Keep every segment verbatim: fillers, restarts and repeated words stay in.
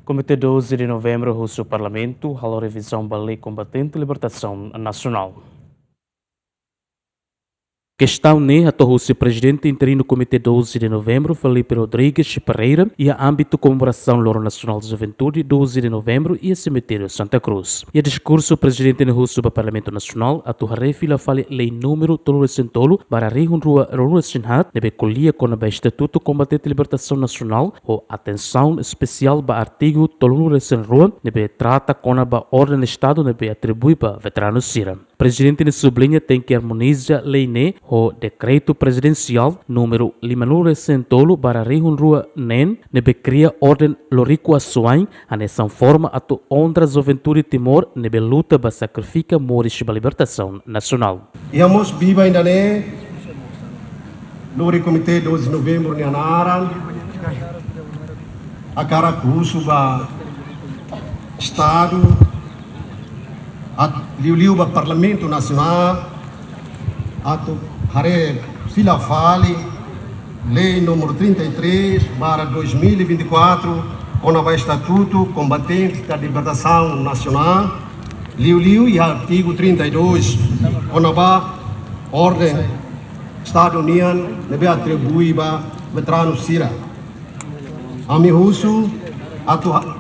Komité doze de Novembro husu Parlamentu halo revizaun ba Lei Kombatente Libertasaun Nasionál. Kestaun ne'e hato'o husi Prezidente Interinu Komité doze de Novembro, Felipe Rodrigues Pereira, iha ámbitu komemorasaun Loron Nasionál Juventude doze de Novembro iha Semitériu Santa Cruz. Iha diskursu, Prezidente ne'e husu ba Parlamentu Nasionál atu haree fila fali Lei númeru tolunulu-resin-tolu barra rihun rua ruanulu-resin-haat, ne'ebé ko'alia kona-ba Estatutu Kombatente Libertasaun Nasionál, ho atensaun espesiál ba artigu tolunulu-resin-rua, ne'ebé trata kona-ba orden Estadu ne'ebé atribui ba veteranu sira. Prezidente ne'e subliña tenke armoniza lei ne'e ho Dekretu Prezidensiál númeru limanulu-resin-tolu barra rihun rua neen, ne'ebé kria orden Loriku Asuwa'in, hanesan forma atu onra juventude Timor ne'ebé luta ba sakrifika moris ba libertasaun nasionál. Iha mós biban ida-ne'e, lori Komité doze de Novembro nia naran, hakarak husu ba Estadu, atu liuliu ba Parlamentu Nasionál, atu haree fila fali Lei númeru trinta e três barra dois mil e vinte e quatro, kona-ba Estatutu Kombatente da Libertasaun Nasionál, liuliu iha artigu trinta e dois, kona-ba orden Estadu nian ne'ebé atribui ba veteranu sira. Ami husu atu ha-,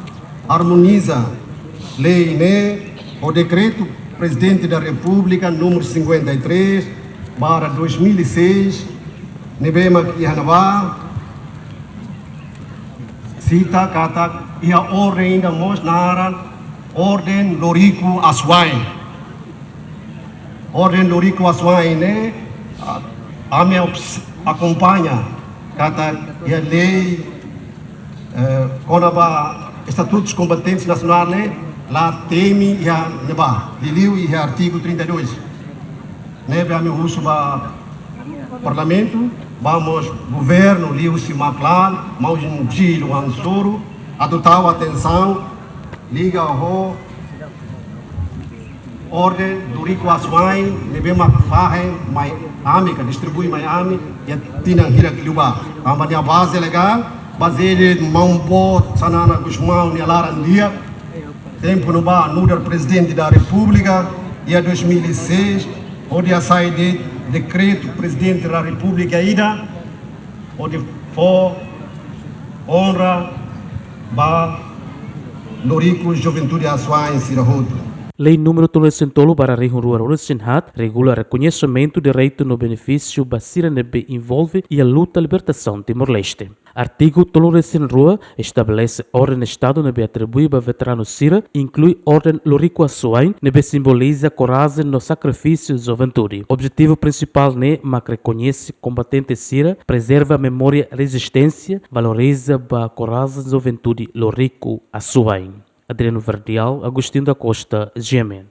armoniza lei ne'e ho Dekretu Prezidente da Repúblika númeru cinquenta e três barra dois mil e seis, ne'ebé mak iha ne'ebá sita katak iha orden ida mós naran Orden Loriku Asuwa'in. Orden Loriku Asuwa'in ne'e, a-, ami obs-, akompaña katak iha lei, eh, kona-ba Estatutus Kombatentes Nasionál ne'e la temi iha ne'ebá, liuliu iha artigu trinta e dois. Ne'ebé ami husu ba Parlamentu, ba mós Governu liuhusi Maklan, maun Gil Wansoru, atu tau atensaun liga ho Orden Loriku Asuwa'in ne'ebé mak fahe mai ami, ka distribui mai ami iha tinan hirak liubá. Tanba nia baze legál, bazeia maun boot Xanana Gusmão nia laran di'ak, tempu ne'ebá nu'udar Prezidente da Repúblika, iha dois mil e seis, hodi hasai de'it dekretu Prezidente da Repúblika ida, hodi fó onra ba loriku juventude Asuwa'in sira hotu. Lei númeru tolunulu-resin-tolu barra rihun rua ruanulu-resin-haat regula rekoñesimentu direitu no benefísiu ba sira ne'ebé envolve iha luta libertasaun Timor-Leste. Artigu tolunulu-resin-rua estabelese orden Estadu ne'ebé atribui ba veteranu sira, inklui orden Loriku Asuwa'in, ne'ebé simboliza korajen no sakrifísiu juventude. Objetivu prinsipál ne'e mak rekoñese kombatente sira, prezerva memória rezisténsia, valoriza ba korajen juventude Loriku Asuwa'in. Adriano Verdial, Agostinho da Costa, G M N.